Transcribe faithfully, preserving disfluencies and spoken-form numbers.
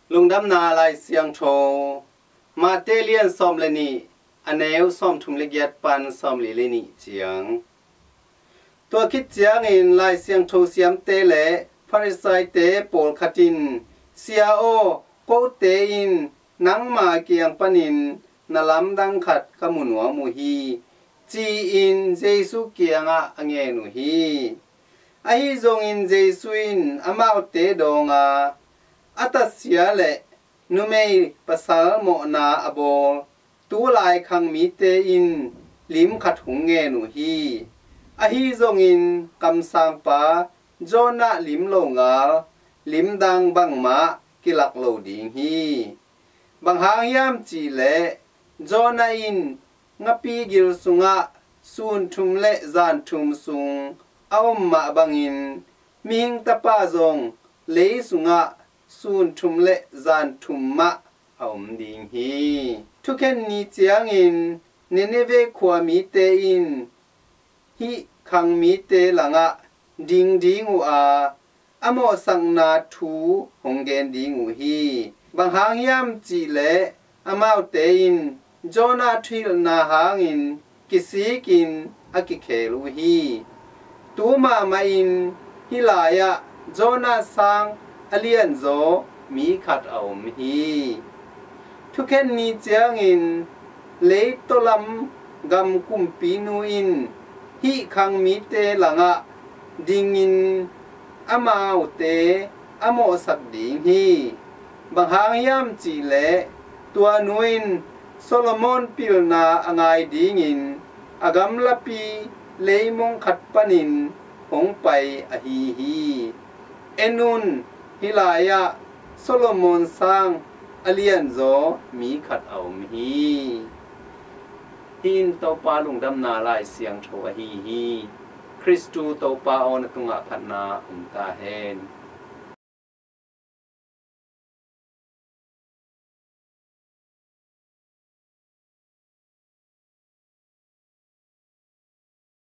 Lungdamna Lai Siangtho, Mate lian sawm le nih, a neu sawmthum le giat pan sawmli le nih ciang. Tua khit ciangin Lai Siangtho siamte le Farisaite pawlkhat in, "Sia aw, kote in nangma kiang panin na lamdang khat ka mu nuam uh hi," ci-in Jesu kiangah a ngen uh hi. Ahi zongin Jesu in amaute dawng a, "A tasia le numei pasal mawhna a bawl tulai khang mite in lim khat hong ngen uh hi. Ahi zongin kamsangpa Jonah lim longal limdang bangmah kilak lo ding hi. Bang hang hiam cihleh Jonah in ngapi gil sungah sun thum le zan thum sung a om mah bangin, Mihing Tapa zong lei sungah sun thum le zan thum mah a om ding hi." Thukhen ni ciangin Nineveh khua mite in hih khang mite langah ding ding uh a, a mawhsakna thu hong gen ding uh hi. Bang hang hiam cihleh amaute in Jonah thuhilhna hangin kisikin a kikhel uh hi. Tu mahmahin hih lai-ah Jonah sang a lianzaw mi khat a om hi. Thukhen ni ciangin leitaw lam gam kumpinu in hih khang mite langah dingin amaute a mawhsak ding hi. Bang hang hiam cihleh tua nu in Solomon pilna a ngai dingin a gamlapi leimong khat panin hong pai ahi hi. En un, hih lai-ah Solomon sang a lianzaw mi khat a om hi. Hih in Topa lungdamna Lai Siangtho ahi hi. Khristu Topa aw, na tungah phatna om ta hen.